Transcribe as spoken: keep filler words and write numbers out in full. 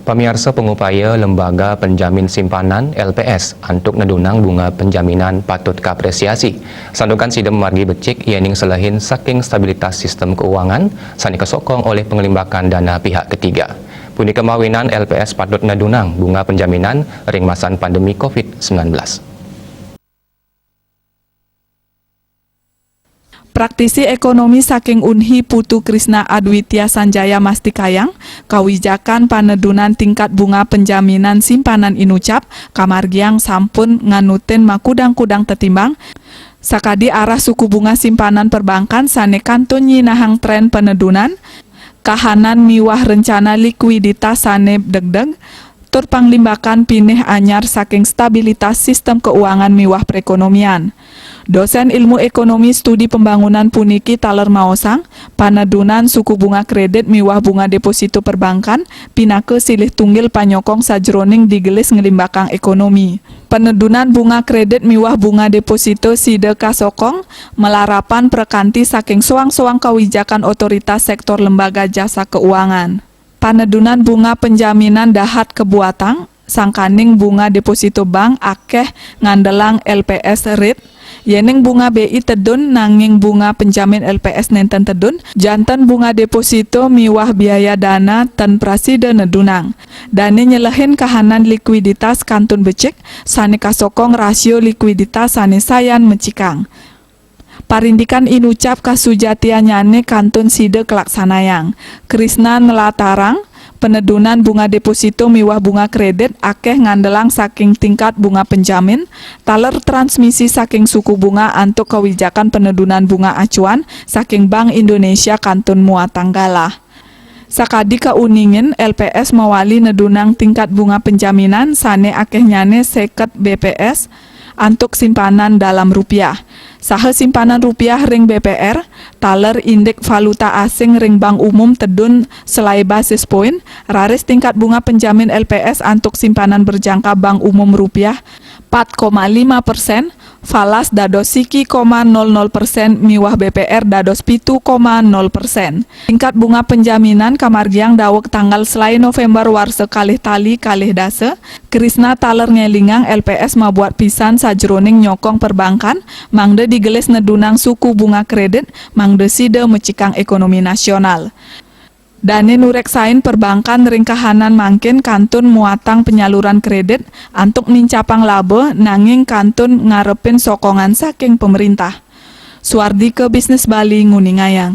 Pamiarsa, pangupaya Lembaga Penjamin Simpanan, L P S, antuk nedunang bunga penjaminan patut kapresiasi. Santukan sida mamargi becik yéning selehin saking stabilitas sistem keuangan sané kasokong olih panglimbakan dana pihak ketiga. Punika mawinan L P S patut nedunang bunga penjaminan ring masan pandemi covid sembilan belas. Praktisi ekonomi saking Unhi Putu Krisna Adwitya Sanjaya mastikayang, kawijakan panedunan tingkat bunga penjaminan simpanan inucap kamargiang sampun nganutin makudang-kudang tetimbang, sakadi arah suku bunga simpanan perbankan sané kantun nyinahang trén panedunan, kahanan miwah rencana likuiditas sané degdeg, tur panglimbakan pinih anyar saking stabilitas sistem keuangan miwah perekonomian. Dosén Ilmu Ekonomi Studi Pembangunan puniki taler maosang, panedunan suku bunga kredit miwah bunga deposito perbankan pinaka silih tunggil panyokong sajeroning digelis nglimbakang ekonomi. Panedunan bunga kredit miwah bunga deposito sida kasokong malarapan prakanti saking soang-soang kawijakan otoritas sektor lembaga jasa keuangan. Panedunan bunga penjaminan dahat kabuatang, sangkaning bunga deposito bank akéh ngandelang L P S rate. Yéning bunga B I tedun nanging bunga penjamin L P S nénten tedun, janten bunga deposito miwah biaya dana tan prasida nedunang. Dané nyelehin kahanan likuiditas kantun becik, sané kasokong rasio likuiditas sané sayan mecikang. Parindikan inucap kasujatiannyané kantun sida kalaksanayang. Krisna nlatarang, panedunan bunga deposito miwah bunga kredit akéh ngandelang saking tingkat bunga penjamin, taler transmisi saking suku bunga antuk kawijakan panedunan bunga acuan saking Bank Indonesia kantun muatang galah. Sakadi kauningin, L P S mawali nedunang tingkat bunga penjaminan sané akéhnyané séket B P S antuk simpanan dalam rupiah. Saha simpanan rupiah ring B P R, taler indik valuta asing ring bank umum tedun selai basis point, raris tingkat bunga penjamin L P S antuk simpanan berjangka bank umum rupiah pat koma lima persen, falas dados siki koma nol nol persen miwah B P R dados pitu koma nol persen. Tingkat bunga penjaminan kamargiang daweg tanggal selai November warsa kalih tali kalih dasa. Krisna taler ngélingang L P S mabuat pisan sajeroning nyokong perbankan mangda digelis nedunang suku bunga kredit mangda sida mecikang ekonomi nasional. Dané nureksain perbankan ring kahanan mangkin kantun muatang penyaluran kredit antuk nincapang laba nanging kantun ngarepin sokongan saking pemerintah. Suardika Bisnis Bali nguningayang.